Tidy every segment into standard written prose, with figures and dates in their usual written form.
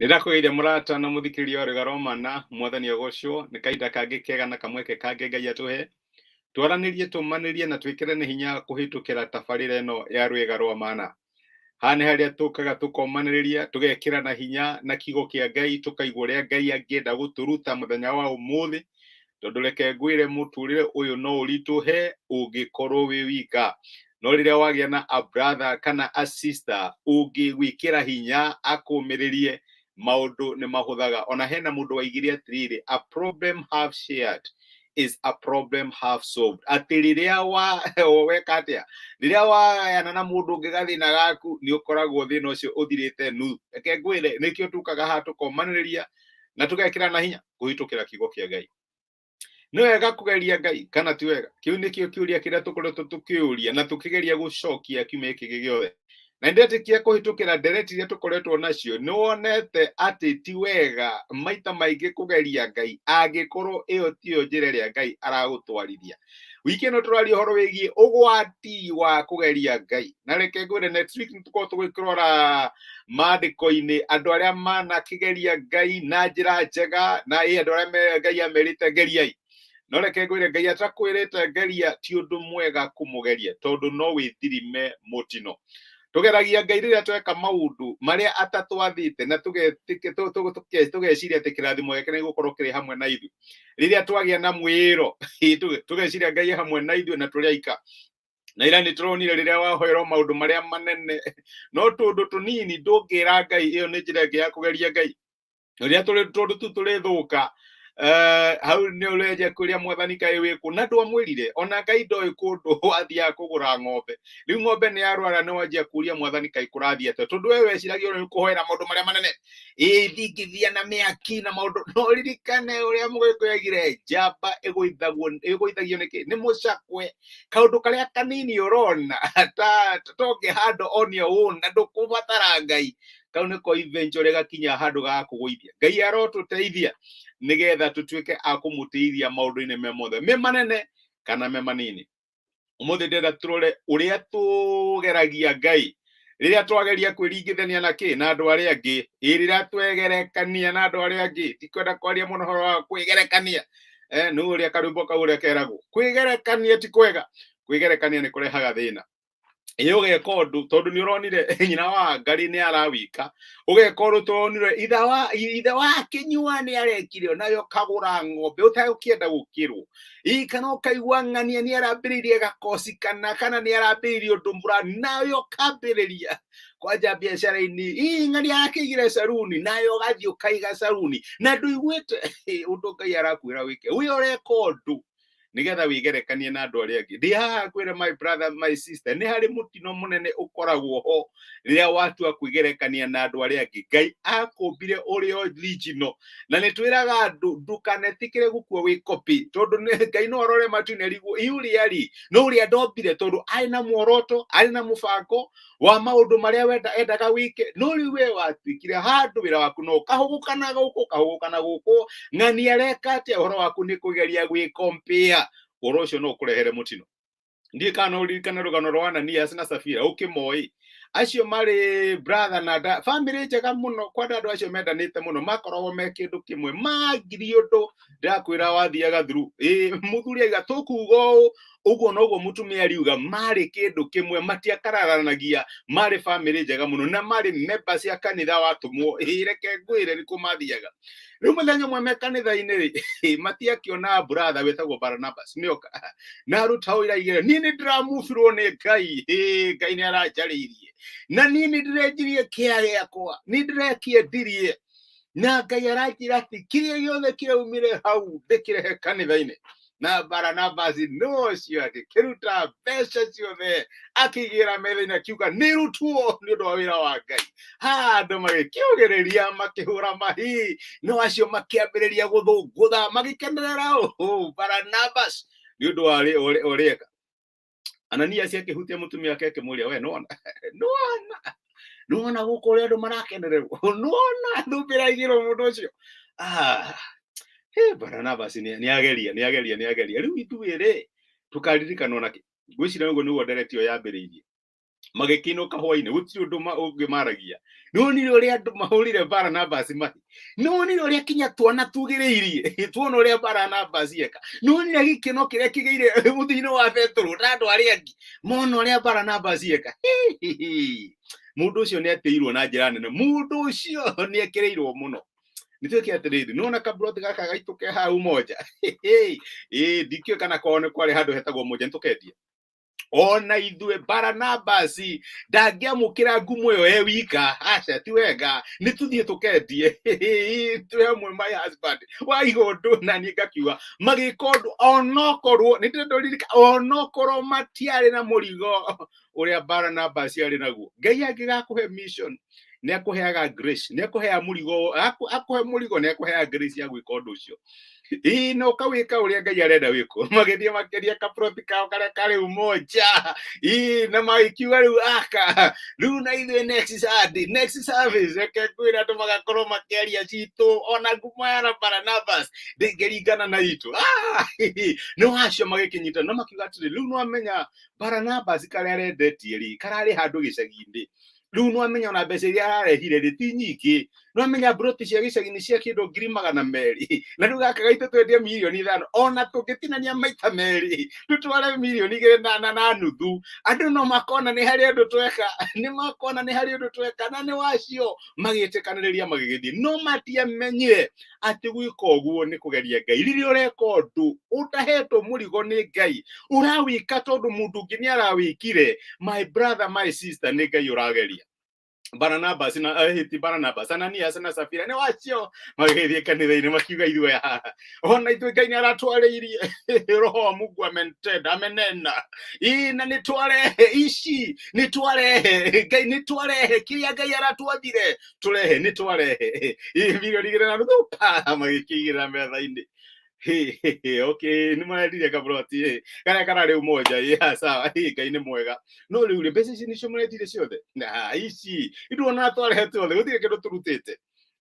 Nĩndakũgeithia mũrata na mũthikĩrĩria wa Rwĩga rwa Mana, mwathani agocwo, nĩ kahinda kangĩ kega na kamweke kangĩ Ngai atũhe, twaranĩrie, tũmanĩrie na twĩkĩrane hinya kũhĩtũkĩra tabarĩra ĩno ya Rwĩga rwa Mana. Haha nĩ harĩa tũkaga tũkomanĩrĩria, tũgekĩrana hinya na kiugo kĩa Ngai, tũkaigua ũrĩa Ngai angĩenda gũtũruta mũthenya wa ũmũthĩ, tondũ reke ngwĩre mũtũrĩre ũyũ no ũritũhe ũngĩkorwo wĩ wika, no rĩrĩa wagĩa na a brother kana a sister ũngĩgwĩkĩra hinya akũmĩrĩrie, maũndũ nĩ mahũthaga. Ona hena mũndũ waigire atĩrĩrĩ, a problem half shared is a problem half solved. Atĩ rĩrĩa wa weka atĩa, rĩrĩa wagayana na mũndũ ũngĩ gathĩna gaku, nĩ ũkoragwo thĩna ũcio ũthirĩte nuthu. Reke ngwĩre, nĩkĩo tũkaga haha tũkomanĩrĩria na tũgekĩrana hinya kũhĩtũkĩra kiugo kĩa Ngai. Nĩ wega kũgeria Ngai kana ti wega? Kĩu nĩkĩo kĩũria kĩrĩa tũkoretwo tũkĩũria na tũkĩgeria gũcokia kiumia gĩkĩ gĩothe. Na nĩndetĩkia kũhĩtũkĩra ndereti iria tũkoretwo nacio, nĩ wonete atĩ ti wega maita maingĩ kũgeria Ngai angĩkorwo ĩyo tiyo njĩra ĩrĩa Ngai aragũtwarithia. Wiki ĩno tũraria ũhoro wĩgiĩ ũgwati wa kũgeria Ngai. Na reke ngwĩre, next week nĩtũkorwo tũgĩkĩrora maandĩko-inĩ andũ arĩa manakĩgeria Ngai na njĩra njega, na ĩ andũ arĩa Ngai amerite geriai. No reke ngwĩre, Ngai atakwĩrĩte geria ti ũndũ mwega kũmũgeria, tondũ no wĩthirime mũtino. Tũgeragia Ngai rĩrĩa tweka maũndũ marĩa atatwathĩte na tũgeciria atĩ kĩrathimo gĩake nĩ gũkorwo kĩrĩ hamwe na ithuĩ. Rĩrĩa twagĩa na mwĩĩro, tũgeciria Ngai hamwe na ithuĩ na tũrĩ aika. Na ira nĩ tũronire rĩrĩa wahoerwo maũndũ marĩa manene, no tũndũ tũnini ndũngĩra Ngai, ĩyo nĩ njĩra ĩngĩ ya kũgeria Ngai. Rĩrĩa tũrĩ tũndũ tu tũrĩthũka, hau nĩ ũrenjia kũrĩa mwathani kaĩ wĩkũ, na ndwamwĩrire. Ona Ngai ndoĩ kũndũ wathiaga kũgũra ng'ombe, rĩu ng'ombe nĩ yarwara, nĩ wanjia kũria mwathani kaĩ kũrathiĩ atĩa, tondũ we weciragia ũrĩa kũhoera maũndũ marĩa manene, ĩ thingithia na mĩaki na maũndũ. No ririkane ũrĩa mũgĩkũyũ aigire, njamba ĩgũithagio nĩkĩ? Nĩ mũcakwe. Kaũndũ karĩa kanini ũrona ta tongĩhandwo on your own na ndũkũbatara Ngai, kau nĩko eventually gakinya handũ ga kũgũithia. Ngai arotũteithia nĩgetha tũtuĩke a kũmũteithia maũndũ-inĩ me mothe, me manene kana me manini. Ũmũthĩ ndĩrenda tũrore ũrĩa tũgeragia Ngai rĩrĩa twageria kwĩringithania na kĩ na andũ arĩa angĩ, ĩ rĩrĩa twegerekania na andũ arĩa angĩ. Ndikwenda kwaria mũno ũhoro wa kwĩgerekania, nĩ ũrĩa karwĩmbo kau ũrĩa keragwo, kwĩgerekania ti kwega, kwĩgerekania nĩ kũrehaga thĩna. Ĩ ũgeka ũndũ tondũ nĩ ũronire nyina wa Ngai nĩ arawika, ũgeka ũndũ tondũ ithe wa kĩnyua nĩ arekire, nawe ũkagũra ng'ombe ũtagũkĩenda gũkĩrwo. Ĩ kana ũkaigua ng'ania nĩ arambĩrĩirie gakoci kana nĩ arambĩrĩirie ũndũ mũrani, nawe ũkambĩrĩria kwanja biacara-inĩ. Ĩ ng'ania arakĩigire saruni, nawe ũgathiĩ ũkaiga saruni na ndũiguĩte ũndũ Ngai arakwĩra wĩke. We ũreka ũndũ nigetha wigerekanie na andũ arĩa angĩ. Ndĩ haha kwĩra my brother, my sister, nĩ harĩ mũtino mũnene ũkoragwo ho rĩrĩa watua kwĩgerekania na andũ arĩa angĩ. Ngai akũmbire ũrĩ original, na nĩ twĩraga andũ ndũkanetĩkĩre gũkua wĩ copy, tondũ Ngai no arore matu-inĩ arigwo iu rĩari no ũrĩa ndombire, tondũ arĩ na muoroto, arĩ na mũbango wa maũndũ marĩa wenda endaga wike. No rĩu we watuĩkire handũ wĩra waku no ũkahũgũka na gũkũ, ũkahũgũka na gũkũ, ng'ani areka atĩa, ũhoro waku nĩ kũgeria gwĩkompea. Ũhoro ũcio no ũkũrehere mũtino. Ndiĩ kana no ũririkane rũgano rwa Ananias na Safira, ũkĩmoĩ acio marĩ brother na da, family njega mũno, kwenda andũ acio mendanĩte mũno, makoragwo me kĩndũ kĩmwe, mangiri ũndũ ndĩrakwĩra wathiaga through. Ĩ mũthuri aiga tũkuga ũũ, ũguo noguo mũtumia ariuga, marĩ kĩndũ kĩmwe, matiakararanagia, marĩ family njega mũno na marĩ members ya kanitha watũmwo. Ĩ reke ngwĩre nĩkuo mathiaga. Rĩu mũthenya ũmwe me kanitha-inĩ rĩ, matiakĩona brother wĩtagwo Barnabas nĩoka na aruta ũira igĩrĩ, niĩ nĩ ndĩramubirwo nĩ Ngai, ĩ Ngai nĩ aranjarĩirie, na niĩ nĩ ndĩrenjirie kĩa gĩakwa, nĩ ndĩrekĩendirie, na Ngai aranjĩra atĩ kĩrĩa gĩothe kĩraumire hau ndĩkĩrehe kanitha-inĩ. Na Baranabas nĩ ũcio akĩruta mbeca ciothe akĩigĩra metha-inĩ, akiuga nĩ rutwo nĩ ũndũ wa wĩra wa Ngai. Ha andũ magĩkĩũgĩrĩria, makĩhũra mahi, no acio makĩambĩrĩria gũthũngũtha magĩkenerera ũũ Baranabas nĩ ũndũ wa ũrĩa eka. Ananias akĩhutia mũtumia wake akĩmũria, we nĩwona, nĩwona, nĩwona gũkũ ũrĩa andũ marakenererwo, nĩwona thũmbĩ ĩraigĩrwo mũndũ ũcio. Baranabas nĩ ageria, nĩ ageria, nĩ ageria. Rĩu ithuĩ rĩ, tũkaririkanwo nakĩ? Ngwĩciria ũguo nĩguo ndereti ĩyo yambĩrĩirie. Magĩkĩinũka hwainĩ, gũtirĩ ũndũ ũngĩ maragia. Nĩwonire ũrĩa andũ mahũrire Baranabas mahi? Nĩwonire ũrĩa kinya twana tugĩrĩirie tuona ũrĩa Baranabas eka? Nĩwonire gĩkeno kĩrĩa kĩgĩire mũthia-inĩ wa Betũrũ na andũ arĩa angĩ mona ũrĩa Baranabas eka? Mũndũ ũcio nĩ atĩirwo na njĩra nene, mũndũ ũcio nĩ ekĩrĩirwo mũno. Nĩ tuĩke atĩrĩrĩ, nĩwona kaburoti gaka gaitũ ke hau Moja? Ĩĩ, ndikĩũĩ kana kwao nĩ kwarĩ handũ hetagwo Moja, nĩtũkendie ona ithuĩ. Baranabasi ndangĩamũkĩra ngumo ĩyo e wika, aca ti wega, nĩ tũthiĩ tũkendie twĩ hamwe. My husband wa igũndũ na niĩ ngakiuga magĩka ũndũ onokorwo nĩ ndĩrĩririka, onokorwo matiarĩ na mũrigo ũrĩa Baranabasi arĩ naguo. Ngai angĩgakũhe mission, nĩ akũheaga grace, nĩ akũheaga mũrigo, akũhe mũrigo, nĩ akũheaga grace ya gwĩka ũndũ ũcio. Ĩĩ, na ũkawĩka ũrĩa Ngai arenda wĩkwo. Magĩthiĩ makĩria kaproti kao karĩa karĩ Umoja. Ĩĩ, na magĩkiuga rĩu aka rĩu na ithuĩ next Sunday, next service, reke ngwĩre andũ magakorwo makĩaria citũ, ona ngumo ya Baranabas ndĩngĩringana na itũ. Ah, nĩ wacio magĩkĩnyita na makiuga atĩrĩ, rĩu nĩwamenya Baranabas karĩa arendetie rĩ, kararĩ handũ gĩcagi-inĩ. Rĩu nĩwamenya ona mbeca iria ararehire rĩ ti nyingĩ. Nĩwamenya mburoti cia gĩcagi-inĩ cia kĩndũ 200,000, na rĩu gaka gaitũ twendie 5 mirioni, ona tũngĩtinania maita merĩ tũtware 2.5 mirioni na nuthu, andũ no makona nĩ harĩ ũndũ tweka, nĩ makona nĩ harĩ ũndũ tweka. Na nĩ wacio magĩtĩkanĩrĩria magĩgĩthiĩ, no matiamenyire atĩ gwĩka ũguo nĩ kũgeria Ngai. Rĩrĩa ũreka ũndũ ũtahetwo mũrigo nĩ Ngai, ũrawĩka tondũ mũndũ ũngĩ nĩ arawĩkire, my brother, my sister, nĩ Ngai ũrageria. Baranabas na ti Baranabas, Ananias na Safira nĩ wacio magĩthiĩ kanitha-inĩ makiuga, ithuĩ haha ona ithuĩ Ngai nĩ aratwarĩirie, roho wa Mungu amenitenda, amenena. Ii, na nĩ twarehe ici, nĩ twarehe Ngai, nĩ twarehe kĩrĩa Ngai aratwathire tũrehe, nĩ twarehe 2.5 mirioni pa magĩkĩigĩrĩra metha-inĩ. Hey, hey, hey, okay, nĩ marendirie kaburoti karĩa kararĩ Umoja. Yeah, sawa. Hey, Ngai nĩ mwega. No rĩu rĩ, mbeca ici nĩcio mũrendirie ciothe? Na ici ithuona twarehe tuothe, gũtirĩ kĩndũ tũrutĩte.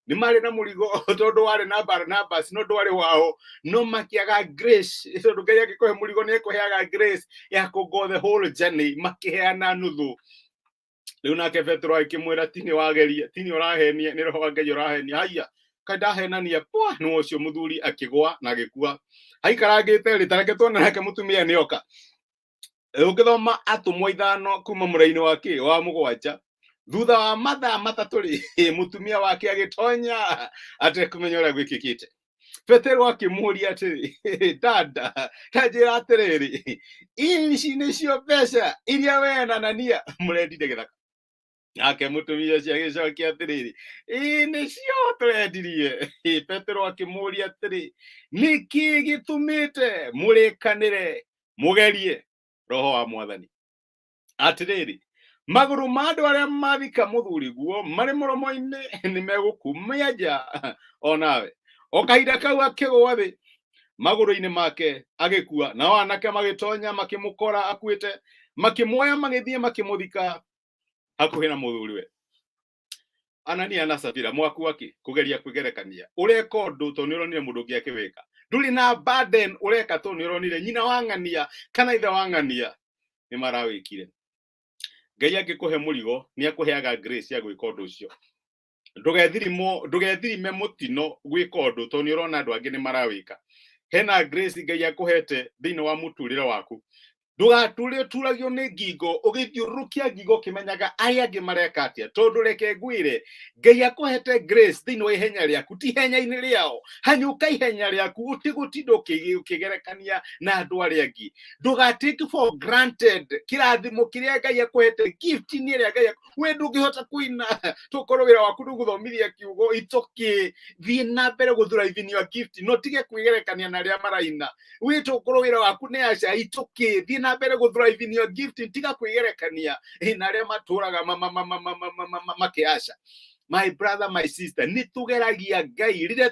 Nĩ marĩ na mũrigo tondũ warĩ na Barnabas, no ndwarĩ wao, no makĩaga grace, tondũ Ngai angĩkũhe mũrigo nĩ ekũheaga grace ya kũ go the whole journey. Makĩheana nuthu. Rĩu nake Petero akĩmwĩra, ti nĩ wageria, ti nĩ ũrahenia, nĩ roho wa Ngai ũrahenia. Haiya, kaĩ ndahenania pwa. Nĩ ũcio mũthuri akĩgwa na agĩkua. Haikarangĩte rĩ, tareke tuone nake mũtumia nĩ oka. Ũngĩthoma Atũmwo 5 kuma mũraini wa kĩ wa 7, thutha wa mathaa 3 rĩ, mũtumia wake agĩtonya atekũmenya ũrĩa gwĩkĩkĩte. Petero akĩmũũria atĩrĩ, "Dada, ta njĩra atĩrĩrĩ, ici nĩcio mbeca iria we na Anania mũrendire gĩthaka?" Nake mũtumia ũcio agĩcokia atĩrĩrĩ, "Ĩĩ, nĩcio tũrendirie." Petero akĩmũũria atĩrĩ, "Nĩkĩ gĩtũmĩte mũrĩkanĩre mũgerie roho wa Mwathani? Atĩrĩrĩ, magũrũ ma andũ arĩa mathika mũthuri guo marĩ mũromo-inĩ, nĩ megũkumia nja o nawe." O kahinda kau akĩgũa thĩ magũrũ-inĩ make agĩkua. Nao anake magĩtonya makĩmũkora akuĩte, makĩmuoya, magĩthiĩ makĩmũthika hakuhĩ na mũthuriwe. Anania na Safira mwakua kĩ kũgeria kwĩgerekania. Ũreka ũndũ tondũ nĩ ũronire mũndũ ũngĩ akĩwĩka. Ndũrĩ na burden, ũreka tondũ nĩ ũronire nyina wa ng'ania kana ithe wa ng'ania nĩ marawĩkire. Ngai angĩkũhe mũrigo, nĩ akũheaga grace ya gwĩka ũndũ ũcio. Ndũgethirime mũtino gwĩka ũndũ tondũ nĩ ũrona andũ angĩ nĩ marawĩka. Hena grace Ngai akũhete thĩinĩ wa mũtũrĩre waku. Ndũgatũre ũturagio nĩ ngingo, ũgĩthiũrũrũkia ngingo ũkĩmenyaga arĩa angĩ mareka atĩa, tondũ reke ngwĩre, Ngai akũhete grace thĩinĩ wa ihenya rĩaku, ti ihenya-inĩ rĩao. Hanyũka ihenya rĩaku, ũtigũtinda ũkĩgerekania na andũ arĩa angĩ. Ndũga take for granted kĩrathimo kĩrĩa Ngai akũhete, gift-inĩ ĩrĩa Ngai we ndũngĩhota kũina, tũkorwo wĩra waku ndũgũthomithia kiugo, it's okay. Thiĩ na mbere gũ thrive in your gift, no tige kwĩgerekania na arĩa maraina. Wĩ tũkorwo wĩra waku nĩ aca, it's okay. Thiĩ na mbere gũ thrive in your gift, tiga kwĩgerekania na arĩa matũraga makĩaca. My brother, my sister, nĩ tũgeragia Ngai rĩrĩa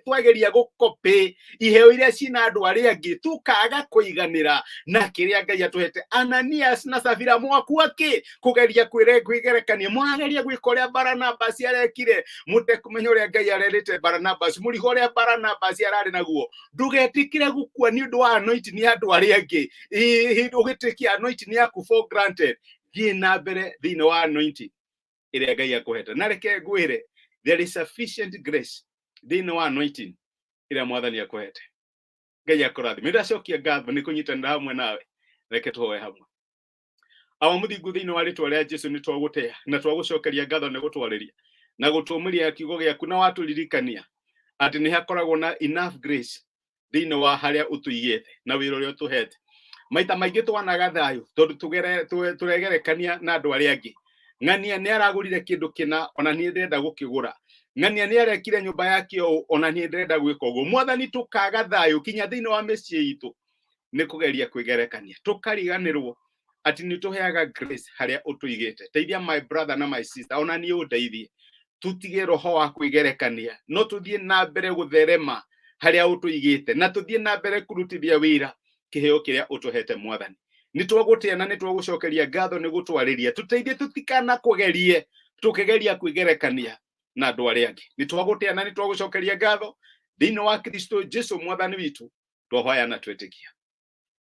twageria gũkopĩ iheo iria cina andũ arĩa angĩ, tũkaga kũiganĩra na kĩrĩa Ngai atũhete. Ananias na Safira mwakua kĩ kũgeria kwĩgerekania, mũrageria gwĩka ũrĩa Baranabas arekire, mũtekũmenya ũrĩa Ngai arerĩte Baranabas, mũrigo ũrĩa Baranabas ararĩ naguo. Ndũgetĩkĩre gũkua nĩ ũndũ wa anointing ya andũ arĩa angĩ, ũgĩtĩkia anointing yaku for granted. Thiĩ na mbere thĩinĩ wa anointing ĩrĩa Ngai akũhete. Na reke ngwĩre, there is sufficient grace thĩinĩ wa anointing ĩrĩa Mwathani akũhete. Ngai akũrathime. Nĩndacokia ngatho nĩ kũnyitanĩra hamwe nawe. Reke tũhoe hamwe. Awa mũthingu, thĩinĩ wa rĩtwa rĩa Jesu nĩ twagũtĩa na twagũcokeria ngatho nĩ gũtwarĩria na gũtũmĩria kiugo gĩaku, na watũririkania atĩ nĩ hakoragwo na enough grace thĩinĩ wa harĩa ũtũigĩte na wĩra ũrĩa ũtũhete. Maita maingĩ twanaga thayũ tondũ tũregerekania na andũ arĩa angĩ. Ng'ania nĩ aragũrire kĩndũ kĩna, ona niĩ ndĩrenda gũkĩgũra. Ng'ania nĩ arekire nyũmba yake ũũ, ona niĩ ndĩrenda gwĩka ũguo. Mwathani, tũkaga thayũ kinya thĩinĩ wa mĩciĩ itũ nĩ kũgeria kwĩgerekania, tũkariganĩrwo atĩ nĩ tũheaga grace harĩa ũtũigĩte. Teithia my brother na my sister, ona niĩ ũndeithie, tutige roho wa kwĩgerekania, no tũthiĩ na mbere gũtherema harĩa ũtũigĩte, na tũthiĩ na mbere kũrutithia wĩra kĩheo kĩrĩa ũtũhete. Mwathani, nĩ twagũtĩa na nĩ twagũcokeria ngatho nĩ gũtwarĩria. Tũteithie tũtikana kũgerie tũkĩgeria kwĩgerekania na andũ arĩa angĩ. Nĩ twagũtĩa na nĩ twagũcokeria ngatho thĩinĩ wa Kristo Jesu Mwathani witũ twahoya na twĩtĩkia.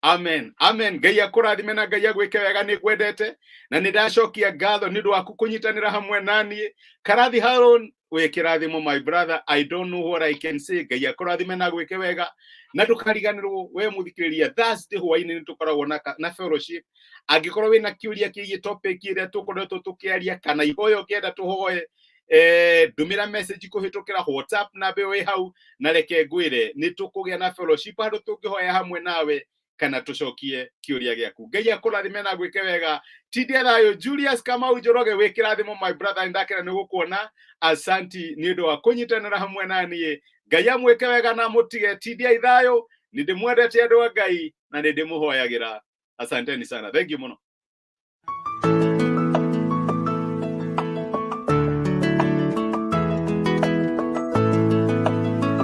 Amen, amen. Ngai akũrathime na Ngai agwĩke wega. Nĩ ngwendete na nĩ ndacokia ngatho nĩ ũndũ waku kũnyitanĩra hamwe na niĩ. Karathi Haron, wĩ kĩrathimo, my brother. I don't know what I can say. Ngai akũrathime na agwĩke wega, na ndũkariganĩrwo, we mũthikĩrĩria, Thursday hwainĩ nĩ tũkoragwo na fellowship. Angĩkorwo wĩna kĩũria kĩgiĩ topic ĩrĩa tũkoretwo tũkĩaria, kana ihoya ũngĩenda tũhoe, ndũmĩra message kũhĩtũkĩra WhatsApp namba ĩyo ĩ hau, na reke ngwĩre nĩ tũkũgĩa na fellowship handũ tũngĩhoya hamwe nawe kana tũcokie kĩũria gĩaku. Ngai akũrathime na gwĩke wega. Tindia thayũ. Julius Kamau Njoroge, wĩ kĩrathimo, my brother, nĩndakena nĩ gũkuona. Asanti nĩ ũndũ wa kũnyitanĩra hamwe na niĩ. Ngai amwĩke wega na mũtige. Tindia thayũ. Nĩ ndĩmwendete, andũ a Ngai, na nĩ ndĩmũhoyagĩra. Asanteni sana, thank you mũno.